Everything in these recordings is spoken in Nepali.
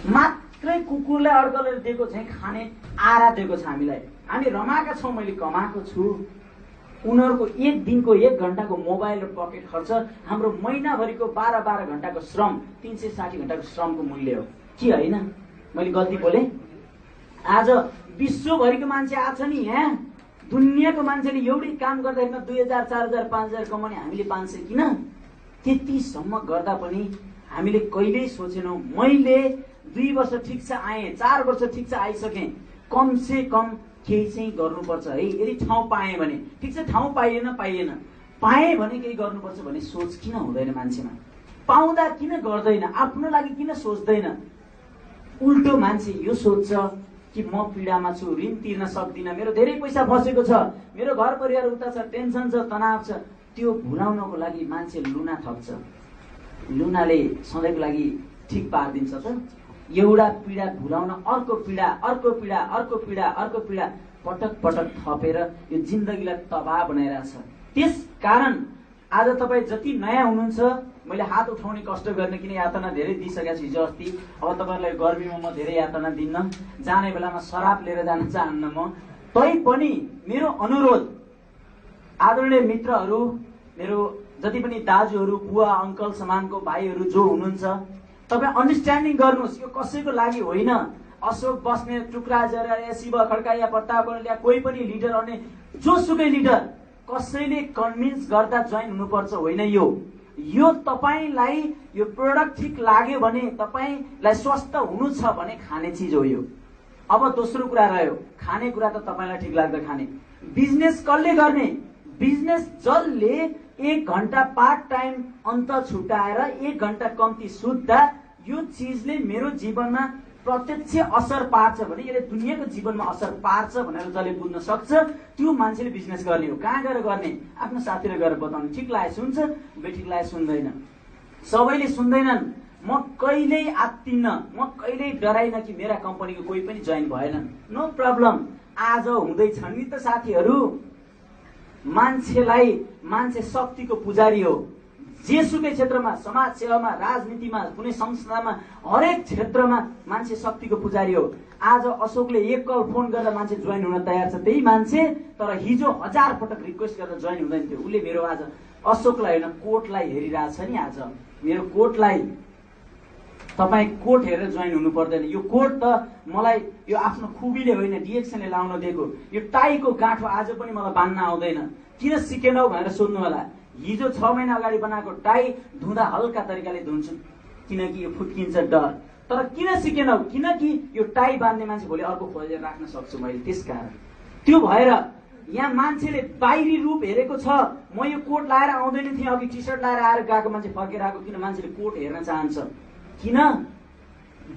मात्रै कुकुरलाई अड्कलेर दिएको चाहिँ खाने आरा दिएको छ हामीलाई। हामी रमाएका छौँ, मैले कमाएको छु। उनीहरूको एक दिनको 1 घण्टाको मोबाइल र पकेट खर्च हाम्रो महिनाभरिको 12 घण्टाको श्रम, 360 घण्टाको श्रमको मूल्य हो कि होइन? मैले गल्ती बोलेँ? आज विश्वभरिको मान्छे आछ नि, यहाँ दुनियाँको मान्छेले एउटै काम गर्दाखेरिमा 2000, 4000, 5000 कमाउने, हामीले 500 किन? त्यतिसम्म गर्दा पनि हामीले कहिल्यै सोचेनौँ मैले 2 वर्ष ठिक छ आएँ, 4 वर्ष ठिक छ आइसकेँ, कम से कम केही चाहिँ गर्नुपर्छ है। यदि ठाउँ पाएँ भने ठिक छ, ठाउँ पाइएन पाएँ भने केही गर्नुपर्छ भन्ने सोच किन हुँदैन मान्छेमा? पाउँदा किन गर्दैन? आफ्नो लागि किन सोच्दैन? उल्टो मान्छे यो सोच्छ कि म पीडामा छु, ऋण तिर्न सक्दिनँ, मेरो धेरै पैसा फसेको छ, मेरो घर परिवार उता छ, टेन्सन छ, तनाव छ। त्यो भुलाउनको लागि मान्छे लुना थप्छ। लुनाले सधैँको लागि ठिक पारिदिन्छ त? एउटा पीडा भुलाउन अर्को पीडा, अर्को पीडा, अर्को पीडा, अर्को पीडा पटक पटक थपेर यो जिन्दगीलाई तबाह बनाइरहेछ। त्यस कारण आज तपाईँ जति नयाँ हुनुहुन्छ, मैले हात उठाउने कष्ट गर्ने, किन यातना धेरै दिइसकेको छु हिजो अस्ति। अब तपाईँहरूलाई गर्मीमा म धेरै यातना दिन्न, जाने बेलामा शराब लिएर जान चाहन्न म। तैपनि मेरो अनुरोध, आदरणीय मित्रहरू, मेरो जति पनि दाजुहरू, बुवा अङ्कल समानको भाइहरू जो हुनुहुन्छ, तपाईँ अन्डरस्ट्यान्डिङ गर्नुहोस्। यो कसैको लागि होइन। अशोक बस्ने, टुक्राज या शिव खड्का या प्रताप या कोही पनि लिडर, अनि जोसुकै लिडर, कसैले कन्भिन्स गर्दा जोइन हुनुपर्छ होइन। यो तपाईँलाई यो प्रोडक्ट ठिक लाग्यो भने, तपाईँलाई स्वस्थ हुनु छ भने खाने चिज हो यो। अब दोस्रो कुरा रह्यो, खाने कुरा त तपाईँलाई ठिक लाग्दा खाने। बिजनेस कसले गर्ने? बिजनेस जसले 1 घण्टा पार्ट टाइम अन्त छुटाएर 1 घण्टा कम्ती सुत्दा यो चिजले मेरो जीवनमा प्रत्यक्ष असर पार्छ भने, यसले दुनियाँको जीवनमा असर पार्छ भनेर जसले बुझ्न सक्छ, त्यो मान्छेले बिजनेस गर्ने हो। कहाँ गएर गर्ने? आफ्नो साथीले गएर बताउने। ठिक लाग्यो सुन्छ, बेठिक लाग्यो सुन्दैन। सबैले सुन्दैनन्। म कहिल्यै आत्तिन्न, म कहिल्यै डराइन कि मेरा कम्पनीको कोही पनि जोइन भएन। No problem. आज हुँदैछन् नि त साथीहरू। मान्छे शक्तिको पुजारी हो। जेसुकै क्षेत्रमा, समाज सेवामा, राजनीतिमा, कुनै संस्थामा, हरेक क्षेत्रमा मान्छे शक्तिको पुजारी हो। आज अशोकले 1 कल फोन गरेर मान्छे जोइन हुन तयार छ, त्यही मान्छे तर हिजो 1000 पटक रिक्वेस्ट गरेर जोइन हुँदैन थियो। उसले मेरो आज अशोकलाई होइन, कोटलाई हेरिरहेछ नि। आज मेरो कोटलाई, तपाईँ कोट हेरेर जोइन हुनु पर्दैन। यो कोट त मलाई यो आफ्नो खुबीले होइन, डिएक्सनले लाउन दिएको। यो टाईको गाँठो आज पनि मलाई बान्न आउँदैन। किन सिकेनौ भनेर सोध्नु होला। हिजो 6 महिना अगाडि बनाएको टाई धुँदा हल्का तरिकाले धुन्छु, किनकि यो फुत्किन्छ डर। तर किन सिकेनौ? किनकि यो टाई बाँध्ने मान्छे भोलि अर्को खोजेर राख्न सक्छु मैले। त्यसकारण त्यो भएर यहाँ मान्छेले बाहिरी रूप हेरेको छ। म यो कोट लाएर आउँदैन थिएँ, अघि टी सर्ट लाएर आएर गएको मान्छे फर्केर आएको। किन? मान्छेले कोट हेर्न चाहन्छ। किन?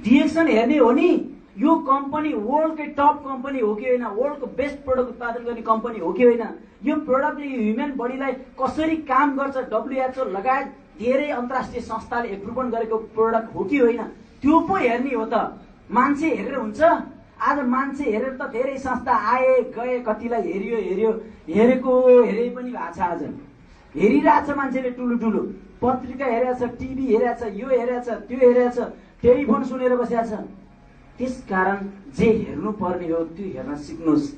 डिएक्सन हेर्ने हो नि। यो कम्पनी वर्ल्डकै टप कम्पनी हो कि होइन? वर्ल्डको बेस्ट प्रोडक्ट उत्पादन गर्ने कम्पनी हो कि होइन? यो प्रोडक्टले ह्युमन बडीलाई कसरी काम गर्छ, WHO लगायत धेरै अन्तर्राष्ट्रिय संस्थाले एप्रुभल गरेको प्रोडक्ट हो कि होइन? त्यो पो हेर्ने हो त। मान्छे हेरेर हुन्छ? आज मान्छे हेरेर त धेरै संस्था आए गए, कतिलाई हेरेको हेरे पनि भएको छ। आज हेरिरहेछ मान्छेले, ठुलो पत्रिका हेरेछ, टिभी हेरेछ, यो हेरेछ, त्यो हेरेछ, टेलिफोन सुनेर बसेछ। त्यसकारण जे हेर्नु पर्ने हो त्यो हेर्न सिक्नुहोस्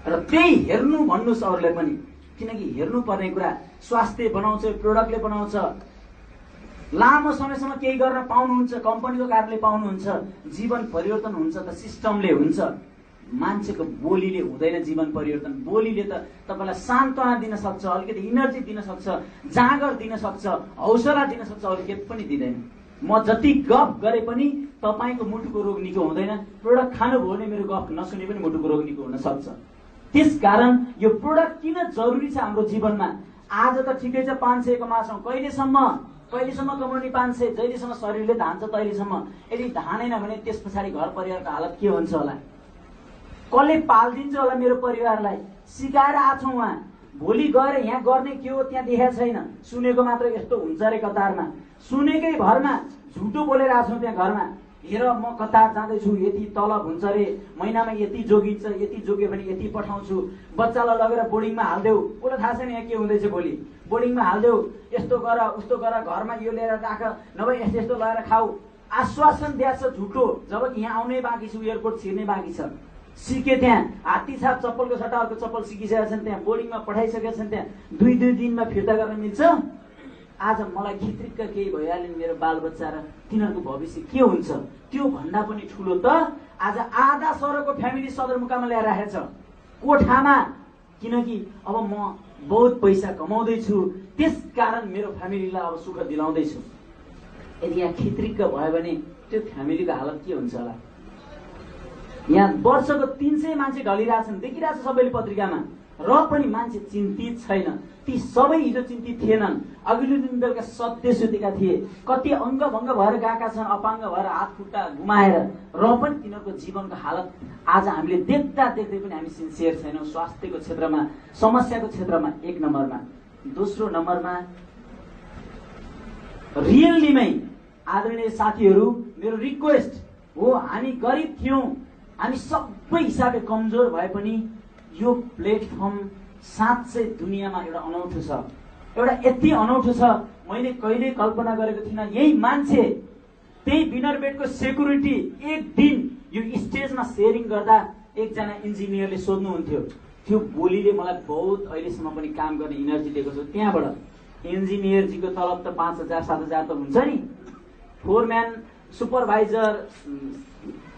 र त्यही हेर्नु भन्नुहोस् अरूलाई पनि। किनकि हेर्नु पर्ने कुरा स्वास्थ्य बनाउँछ, प्रोडक्टले बनाउँछ। लामो समयसम्म केही गर्न पाउनुहुन्छ, कम्पनीको कारणले पाउनुहुन्छ। जीवन परिवर्तन हुन्छ त सिस्टमले हुन्छ, मान्छेको बोलीले हुँदैन जीवन परिवर्तन। बोलीले त तपाईँलाई सान्त्वना दिन सक्छ, अलिकति इनर्जी दिन सक्छ, जाँगर दिन सक्छ, हौसला दिन सक्छ, अरू केही पनि दिँदैन। म जति गफ गरे पनि तपाईँको मुटुको रोग निको हुँदैन। प्रोडक्ट खानुभयो भने मेरो गफ नसुने पनि मुटुको रोग निको हुन सक्छ। त्यसकारण यो प्रोडक्ट किन जरुरी छ हाम्रो जीवनमा? आज त ठिकै छ 500 कमाछौँ, कहिलेसम्म कमाउने 500? जहिलेसम्म शरीरले धान्छ तहिलेसम्म। यदि धानेन भने त्यस पछाडि घर परिवारको हालत के हुन्छ होला? कसले पालिदिन्छ होला मेरो परिवारलाई? सिकाएर आछौँ उहाँ, भोलि गएर यहाँ गर्ने के हो त्यहाँ देखाएको छैन। सुनेको मात्र यस्तो हुन्छ रे कतारमा, सुनेकै भरमा झुटो बोलेर आछौँ त्यहाँ घरमा। हेर म कतार जाँदैछु, यति तलब हुन्छ रे, महिनामा यति जोगिन्छ, यति जोग्यो भने यति पठाउँछु, बच्चालाई लगेर बोर्डिङमा हालिदेऊ। उसलाई थाहा छैन यहाँ के हुँदैछ, भोलि बोर्डिङमा हालिदेऊ, यस्तो गर उस्तो गर, घरमा यो लिएर राख, नभए यस्तो यस्तो लगाएर खाऊ। आश्वासन दिएछ झुटो, जब यहाँ आउनै बाँकी छ, एयरपोर्ट छिर्नै बाँकी छ। सिके त्यहाँ हात्ती छाप चप्पलको सट्टा अर्को चप्पल सिकिसकेका छन्, त्यहाँ बोर्डिङमा पठाइसकेका छन्, त्यहाँ 2-2 दिनमा फिर्ता गर्न मिल्छ। आज मलाई खित्रिक्क केही भइहाल्यो मेरो बालबच्चा र तिनीहरूको भविष्य के हुन्छ, त्यो भन्दा पनि ठुलो त आज आधा सरको फ्यामिली सदरमुकाममा ल्याएर राखेछ कोठामा, किनकि अब म बहुत पैसा कमाउँदैछु, त्यस कारण मेरो फ्यामिलीलाई अब सुख दिलाउँदैछु। यदि यहाँ खित्रिक्क भयो भने त्यो फ्यामिलीको हालत के हुन्छ होला। यहाँ वर्षको 300 मान्छे ढलिरहेछन्, देखिरहेछ सबैले पत्रिकामा, र पनि मान्छे चिन्तित छैन। ती सबै हिजो चिन्तित थिएनन्, अघिल्लो दिन बेलुका सत्य सुतेका थिए, कति अङ्गभङ्ग भएर गएका छन्, अपाङ्ग भएर हात खुट्टा घुमाएर, र पनि तिनीहरूको जीवनको हालत आज हामीले देख्दा देख्दै पनि हामी सिन्सियर छैनौँ। स्वास्थ्यको क्षेत्रमा, समस्याको क्षेत्रमा 1 नम्बरमा। दोस्रो नम्बरमा रियल्लीमै आदरणीय साथीहरू, मेरो रिक्वेस्ट हो, हामी गरिब थियौँ, हामी सबै हिसाबले कमजोर भए पनि यो प्लेटफर्म साँच्चै दुनियाँमा एउटा अनौठो छ, एउटा यति अनौठो छ मैले कहिले कल्पना गरेको थिइनँ। यही मान्छे त्यही विनर बेडको सेक्युरिटी एक दिन यो स्टेजमा सेयरिङ गर्दा एकजना इन्जिनियरले सोध्नुहुन्थ्यो, त्यो बोलीले मलाई बहुत अहिलेसम्म पनि काम गर्ने इनर्जी दिएको छ। त्यहाँबाट इन्जिनियरजीको तलब त 5,000-7,000 त हुन्छ नि, फोरम्यान, सुपरभाइजर,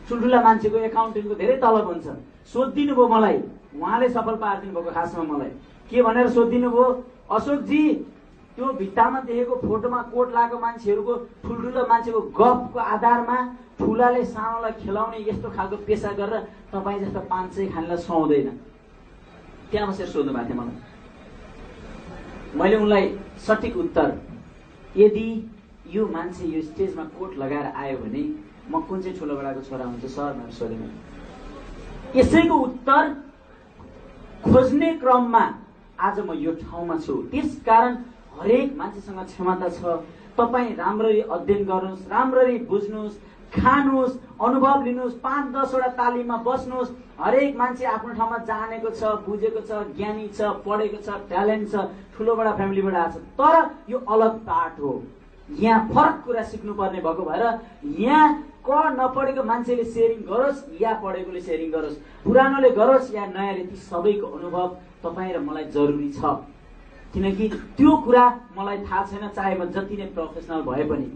ठुल्ठुला मान्छेको एकाउन्टेन्टको धेरै तलब हुन्छ। सोधिदिनु भयो मलाई, उहाँले सफल पारिदिनु भएको। खासमा मलाई के भनेर सोधिदिनु भयो, अशोकजी त्यो भित्तामा देखेको फोटोमा कोट लगाएको मान्छेहरूको, ठुल्ठुलो मान्छेको गफको आधारमा ठुलाले सानोलाई खेलाउने यस्तो खालको पेसा गरेर तपाईँ जस्तो 500 खानेलाई सुहाउँदैन। त्यहाँ बसेर सोध्नु भएको थियो मलाई। मैले उनलाई सठिक उत्तर, यदि यो मान्छे यो स्टेजमा कोट लगाएर आयो भने म कुन चाहिँ ठुलो बडाको छोरा हुन्छ सर भनेर सोधेँ। यसैको उत्तर खोज्ने क्रममा आज म यो ठाउँमा छु। त्यसकारण हरेक मान्छेसँग क्षमता छ। तपाईँ राम्ररी अध्ययन गर्नुहोस्, राम्ररी बुझ्नुहोस्, खानुहोस्, अनुभव लिनुहोस्, 5-10 वटा तालिममा बस्नुहोस्। हरेक मान्छे आफ्नो ठाउँमा जानेको छ, बुझेको छ, ज्ञानी छ, पढेको छ, ट्यालेन्ट छ, ठुलोबडा फ्यामिलीबाट आएको छ। तर यो अलग पाठ हो, यहाँ फरक कुरा सिक्नुपर्ने भएको भएर यहाँ क नपढेको मान्छेले सेयरिङ गरोस् या पढेकोले सेयरिङ गरोस्, पुरानोले गरोस् या नयाँले, ती सबैको अनुभव तपाईँ र मलाई जरुरी छ। किनकि त्यो कुरा मलाई थाहा छैन, चाहे म जति नै प्रोफेसनल भए पनि।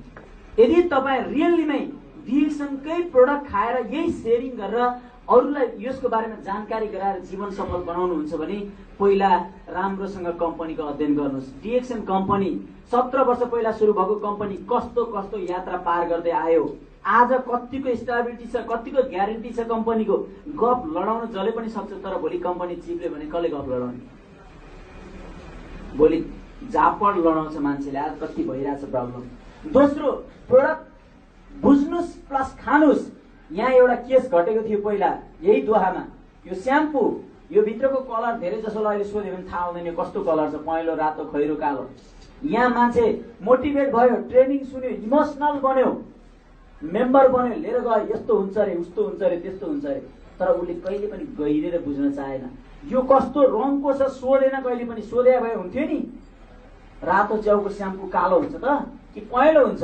यदि तपाईँ रियल्लीमै डिएक्सनकै प्रोडक्ट खाएर यही सेयरिङ गरेर अरूलाई यसको बारेमा जानकारी गराएर जीवन सफल बनाउनुहुन्छ भने पहिला राम्रोसँग कम्पनीको अध्ययन गर्नुहोस्। डिएक्सन कम्पनी 17 वर्ष पहिला सुरु भएको कम्पनी कस्तो कस्तो यात्रा पार गर्दै आयो, आज कतिको स्टेबिलिटी छ, कतिको ग्यारेन्टी छ कम्पनीको। गफ लडाउन जसले पनि सक्छ, तर भोलि कम्पनी चिप्ले भने कसले गफ लडाउने? भोलि झापड लडाउँछ मान्छेले। आज कति भइरहेछ प्रब्लम। दोस्रो, प्रोडक्ट बुझ्नुहोस् प्लस खानुहोस्। यहाँ एउटा केस घटेको थियो पहिला यही दोहामा, यो स्याम्पू, यो भित्रको कलर धेरै जसोलाई अहिले सोध्यो भने थाहा हुँदैन कस्तो कलर छ, पहेँलो, रातो, खैरो, कालो। यहाँ मान्छे मोटिभेट भयो, ट्रेनिङ सुन्यो, इमोसनल बन्यो, मेम्बर बन्यो, लिएर गयो, यस्तो हुन्छ अरे, उस्तो हुन्छ अरे, त्यस्तो हुन्छ अरे। तर उसले कहिले पनि गहिरेर बुझ्न चाहेन। यो कस्तो रङको छ सोधेन कहिले पनि। सोधे भए हुन्थ्यो नि, रातो च्याउको स्याम्पू कालो हुन्छ त कि पहेँलो हुन्छ?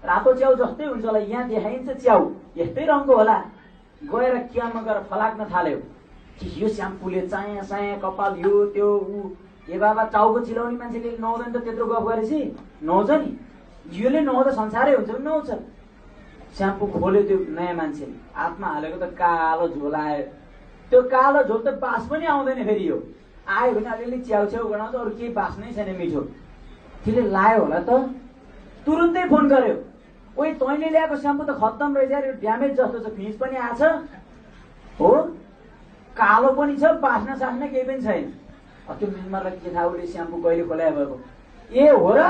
रातो च्याउ जस्तै हुन्छ होला, यहाँ देखाइन्छ च्याउ यस्तै रङको होला। गएर क्यानमा गएर फलाक्न थाल्यो कि यो स्याम्पूले चाया साया कपाल यो त्यो ऊ। ए बाबा, टाउको चिलाउने मान्छेले नहुँदैन त त्यत्रो गफ गरेपछि? नुहाउँछ नि, योले नुहाउँदा संसारै हुन्छ भने नुहाउँछ। स्याम्पू खोल्यो त्यो नयाँ मान्छेले, हातमा हालेको त कालो झोल आयो। त्यो कालो झोल त बास पनि आउँदैन फेरि। यो आयो भने अलिअलि च्याउ च्याउ गराउँछ, अरू केही बास नै छैन मिठो। त्यसले लायो होला त, तुरुन्तै फोन गर्यो, ओइ तैँले ल्याएको स्याम्पू त खत्तम रहेछ, यो ड्यामेज जस्तो छ, फिज पनि आछ हो, कालो पनि छ, बास्न सास्न केही पनि छैन। त्यो मेम्बरलाई के थाहा उसले स्याम्पू कहिले खोलाए भएको? ए हो र,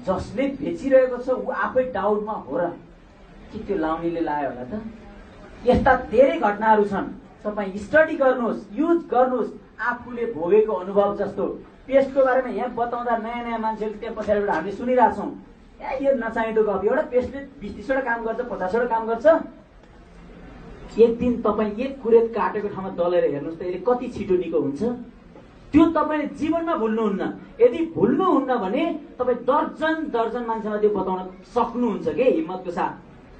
जसले बेचिरहेको छ ऊ आफै डाउटमा हो र कि त्यो लाउनेले लायो होला त? यस्ता धेरै घटनाहरू छन्। तपाईँ स्टडी गर्नुहोस्, युज गर्नुहोस्। आफूले भोगेको अनुभव जस्तो पेस्टको बारेमा यहाँ बताउँदा नयाँ नयाँ मान्छेहरू त्यहाँ पछाडिबाट हामीले सुनिरहेछौँ, ए यो नचाहिँदो गफ, एउटा पेस्टले 20-30 वटा काम गर्छ, 50 वटा काम गर्छ। एक दिन तपाईँ एक कुरेत काटेको ठाउँमा दलेर हेर्नुहोस् त यसले कति छिटो निको हुन्छ। त्यो तपाईँले जीवनमा भुल्नुहुन्न। यदि भुल्नुहुन्न भने तपाईँ दर्जन दर्जन मान्छेलाई त्यो बताउन सक्नुहुन्छ के हिम्मतको साथ।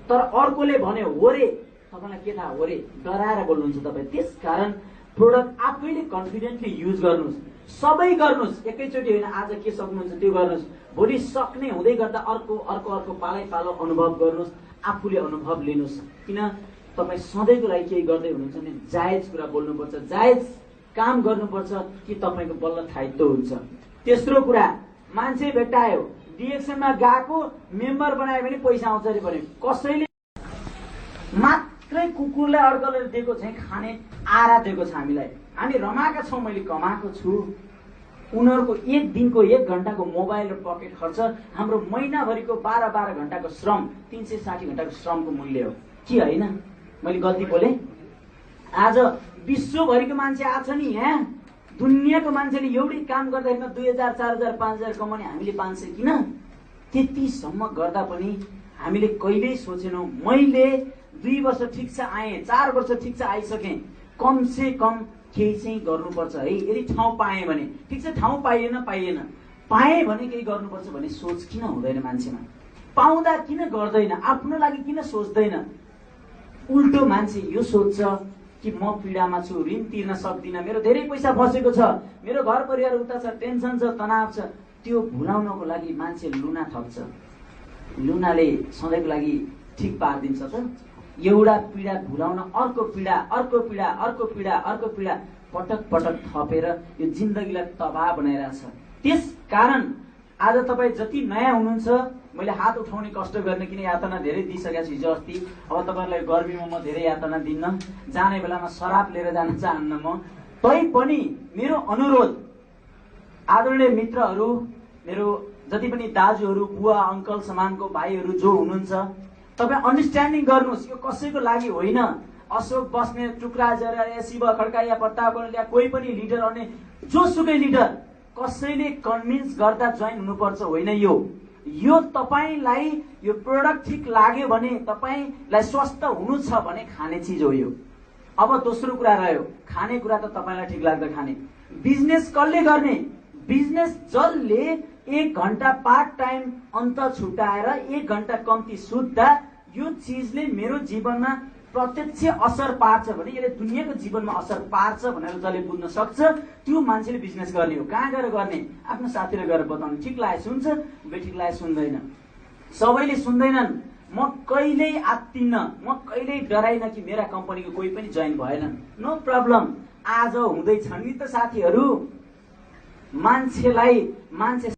तर अर्कोले भन्यो हो रे, तपाईँलाई के थाहा हो रे, डराएर बोल्नुहुन्छ तपाईँ। त्यसकारण प्रोडक्ट आफैले कन्फिडेन्टली युज गर्नुहोस्, सबै गर्नुहोस्, एकैचोटि होइन। आज के सक्नुहुन्छ त्यो गर्नुहोस्, भोलि सक्ने हुँदै गर्दा अर्को अर्को अर्को पालै पालो अनुभव गर्नुहोस्, आफूले अनुभव लिनुहोस्। किन तपाईँ सधैँको लागि केही गर्दै हुनुहुन्छ भने जायज कुरा बोल्नुपर्छ, जायज काम गर्नुपर्छ कि तपाईँको बल्ल थायित्व हुन्छ। तेस्रो कुरा, मान्छे भेट्टायो, डिएक्सनमा गएको, मेम्बर बनायो भने पैसा आउँछ अरे भन्यो। कसैले मात्रै कुकुरलाई अड्कलेर दिएको चाहिँ खाने आरा दिएको छ हामीलाई। हामी रमाएका छौँ, मैले कमाएको छु। उनीहरूको एक दिनको 1 घण्टाको मोबाइल र पकेट खर्च हाम्रो महिनाभरिको 12 घण्टाको श्रम, 360 घण्टाको श्रमको मूल्य हो कि होइन? मैले गल्ती बोलेँ? आज विश्वभरिको मान्छे आछ नि, यहाँ दुनियाँको मान्छेले एउटै काम गर्दाखेरिमा 2000, 4000, 5000 कमाउने, हामीले 500 किन? त्यतिसम्म गर्दा पनि हामीले कहिल्यै सोचेनौँ मैले 2 वर्ष ठिक छ आएँ, 4 वर्ष ठिक छ आइसकेँ, कम से कम केही चाहिँ गर्नुपर्छ है। यदि ठाउँ पाएँ भने ठिक छ, ठाउँ पाइएन पाएँ भने केही गर्नुपर्छ भन्ने सोच किन हुँदैन मान्छेमा? पाउँदा किन गर्दैन? आफ्नो लागि किन सोच्दैन? उल्टो मान्छे यो सोच्छ कि म पीडामा छु, ऋण तिर्न सक्दिनँ, मेरो धेरै पैसा फसेको छ, मेरो घर परिवार उता छ, टेन्सन छ, तनाव छ। त्यो भुलाउनको लागि मान्छे लुना थप्छ। लुनाले सधैँको लागि ठिक पारिदिन्छ त? एउटा पीडा भुलाउन अर्को पीडा, अर्को पीडा, अर्को पीडा, अर्को पीडा पटक पटक थपेर यो जिन्दगीलाई तबाह बनाइरहेछ। त्यस कारण आज तपाईँ जति नयाँ हुनुहुन्छ, मैले हात उठाउने कष्ट गर्ने, किन यातना धेरै दिइसकेको छु हिजो अस्ति। अब तपाईँहरूलाई गर्मीमा म धेरै यातना दिन्न, जाने बेलामा शराब लिएर जान चाहन्न म। तैपनि मेरो अनुरोध, आदरणीय मित्रहरू, मेरो जति पनि दाजुहरू, बुवा अङ्कल समानको भाइहरू जो हुनुहुन्छ, तपाईँ अन्डरस्ट्यान्डिङ गर्नुहोस्। यो कसैको लागि होइन। अशोक बस्ने, टुक्राज या शिव खड्का या प्रताप या कोही पनि लिडर, अनि जोसुकै लिडर, कसैले कन्भिन्स गर्दा जोइन हुनुपर्छ होइन। यो तपाईँलाई यो प्रोडक्ट ठिक लाग्यो भने, तपाईँलाई स्वस्थ हुनु छ भने खाने चिज हो यो। अब दोस्रो कुरा रह्यो, खाने कुरा त तपाईँलाई ठिक लाग्दा खाने। बिजनेस कसले गर्ने? बिजनेस जसले 1 घण्टा पार्ट टाइम अन्त छुटाएर 1 घण्टा कम्ती सुत्दा यो चिजले मेरो जीवनमा प्रत्यक्ष असर पार्छ भने, यसले दुनियाँको जीवनमा असर पार्छ भनेर जसले बुझ्न सक्छ, त्यो मान्छेले बिजनेस गर्ने हो। कहाँ गएर गर्ने? आफ्नो साथीले गएर बताउनु, ठिक लाग्यो सुन्छ, बेठिक लाग्यो सुन्दैन। सबैले सुन्दैनन्। म कहिल्यै आत्तिन्न, म कहिल्यै डराइन कि मेरा कम्पनीको कोही पनि जोइन भएन। No problem. आज हुँदैछन् नि त साथीहरू। मान्छे